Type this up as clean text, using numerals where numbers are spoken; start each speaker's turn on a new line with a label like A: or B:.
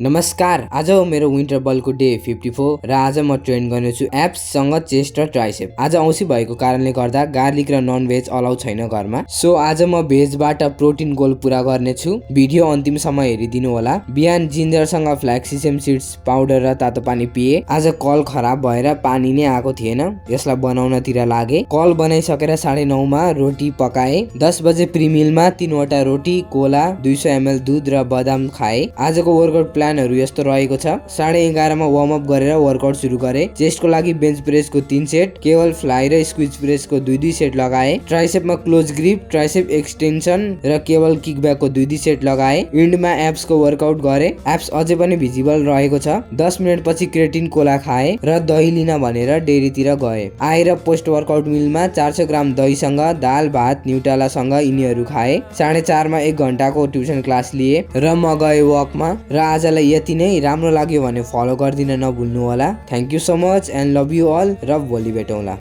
A: नमस्कार, आज हो मेरो विन्टर बलको डे 54 र आज म ट्रेन गर्नेछु एप्ससँग चेस्ट र ट्राइसेप। आज औँसी भएको कारणले गर्दा गार्लिक र नन भेज अलाउ छैन घरमा। सो आज म भेजबाट प्रोटिन गोल पूरा गर्नेछु। भिडियो अन्तिमसम्म हेरिदिनु होला। बिहान जिन्जरसँग फ्ल्याक्स सिसेम सीड्स पाउडर र तातो पानी पिए। आज कल खराब भएर पानी नै आएको थिएन, यसलाई बनाउनतिर लागे। कल बनाइसकेर 9:30 मा रोटी पकाए। 10 बजे प्रिमिलमा 3वटा रोटी, कोला, 200 ml दूध र बदाम खाए। आजको वर्कआउट प्लानहरु यस्तो रहेको छ। 11:30 मा वार्म अप गरेर वर्कआउट सुरु गरे। चेस्टको लागि बेन्च प्रेसको 3 सेट, केबल फ्लाई र स्क्विज प्रेसको 2-2 सेट लगाए। ट्राइसेपमा क्लोज ग्रिप, ट्राइसेप एक्सटेन्सन र केबल किकब्याकको 2-2 सेट लगाए। इन्डमा एप्सको वर्कआउट गरे। एप्स अझै पनि भिजिबल रहेको छ। 10 मिनेट पछि क्रेटिन कोला खाए र दही लिन भनेर डेरीतिर गए। आएर पोस्ट वर्कआउट मिलमा 400 ग्राम दहीसँग दाल भात न्युटेलासँग यिनीहरू खाए। 4:30 मा 1 घण्टाको ट्युसन क्लास लिए र म गए वकमा। र आजलाई यति नै। राम्रो लाग्यो भने फलो गरिदिन नभुल्नु होला। Thank you so much and love you all र भोलि भेटौँला।